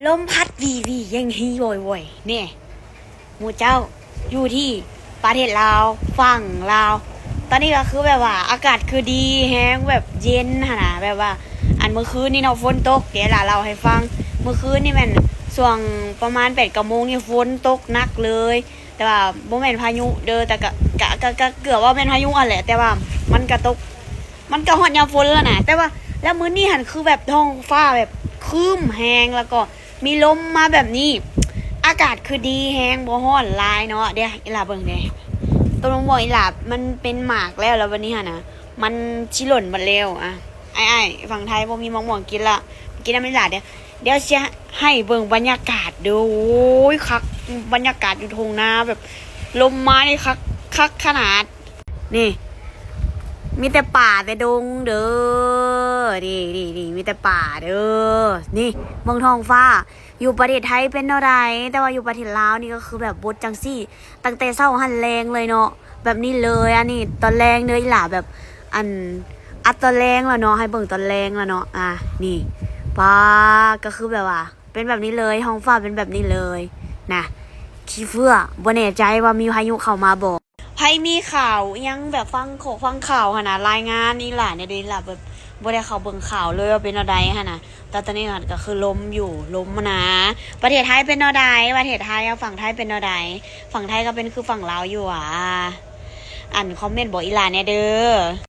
ລົມພັດວີວີເຢັງຮີໂວຍໂວຍ ນີ້ ໝູ່ເຈົ້າ ຢູ່ທີ່ປະເທດລາວ ຝັ່ງລາວ ຕອນນີ້ກໍຄືແບບວ່າອາກາດຄືດີແຮງ ແບບເຢັນຫັ້ນນະ ແບບວ່າ ອັນມື້ຄືນນີ້ເນາະ ຝົນຕົກ ດຽວຫຼ້າເລົ່າໃຫ້ຟັງ ມື້ຄືນນີ້ແມ່ນຊ່ວງປະມານແປດເກົ້າໂມງນີ້ ຝົນຕົກໜັກເລີຍ ແຕ່ວ່າບໍ່ແມ່ນພາຍຸເດີ ແຕ່ກະ ກະ ກະ ກະເກືອບວ່າແມ່ນພາຍຸຫັ້ນແຫຼະ ແຕ່ວ່າມັນກະຕົກ ມັນກະຮອດຍາມຝົນແລ້ວນະ ແຕ່ວ່າ ແລ້ວມື້ນີ້ຫັ້ນຄືແບບທ້ອງຟ້າແບບຄຶ້ມແຮງ ແລ້ວກໍມີລົມມາແບບນີ້ ອາກາດຄືດີແຮງ ບໍ່ຮ້ອນຫຼາຍເນາະ ດຽວອີ່ຫຼ້າເບິ່ງແດ່ ຕົ້ນມະມ່ວງອີ່ຫຼ້າມັນເປັນໝາກແລ້ວ ແລ້ວບັດນີ້ຫັ້ນນະ ມັນຊິຫຼົ່ນໝົດແລ້ວ ອະ ອ້າຍໆ ຝັ່ງໄທບໍ່ມີມະມ່ວງກິນລະ ກິນນຳອີ່ຫຼ້າເດີ້ ດຽວຊິໃຫ້ເບິ່ງບັນຍາກາດເດີ້ ໂອ້ຍ ຄັກ ບັນຍາກາດຢູ່ທົ່ງນາແບບ ລົມມານີ້ຄັກ ຄັກຂະໜາດ ນີ້ ມີແຕ່ປ່າແຕ່ດົງເດີ້ ນີ້ໆໆ ມີແຕ່ປ່າເດີ້ ນີ້ ເບິ່ງທ້ອງຟ້າ ຢູ່ປະເທດໄທເປັນແນວໃດ ແຕ່ວ່າຢູ່ປະເທດລາວນີ້ກໍຄືແບບບົດຈັ່ງຊີ້ ຕັ້ງແຕ່ເຊົ້າຮອດແລງເລີຍເນາະ ແບບນີ້ເລີຍ ອັນນີ້ຕອນແລງເດີ້ອີ່ຫຼ້າ ແບບ ອັນ ອັດຕອນແລງແລ້ວເນາະ ໃຫ້ເບິ່ງຕອນແລງແລ້ວເນາະ ອ່າ ນີ້ ປາ ກໍຄືແບບວ່າ ເປັນແບບນີ້ເລີຍ ທ້ອງຟ້າເປັນແບບນີ້ເລີຍນະ ຂີ້ເຟື້ອ ບໍ່ແນ່ໃຈວ່າມີພາຍຸເຂົ້າມາບໍ່ ໃຜມີຂ່າວອີ່ຫຍັງແບບຟັງຂອງ ຟັງຂ່າວຫັ້ນນະ ລາຍງານອີ່ຫຼ້າແດ່ເດີ້ ອີ່ຫຼ້າແບບບໍ່ໄດ້ເຂົ້າເບິ່ງຂ່າວເລີຍວ່າເປັນແນວໃດຫັ້ນນະ ແຕ່ຕອນນີ້ຫັ້ນກໍຄືລົມຢູ່ ລົມນະ ປະເທດໄທເປັນແນວໃດ ປະເທດໄທ ຝັ່ງໄທເປັນແນວໃດ ຝັ່ງໄທກໍເປັນຄືຝັ່ງລາວຢູ່ຫວາ ອັນຄອມເມັນບອກອີ່ຫຼ້າແດ່ເດີ້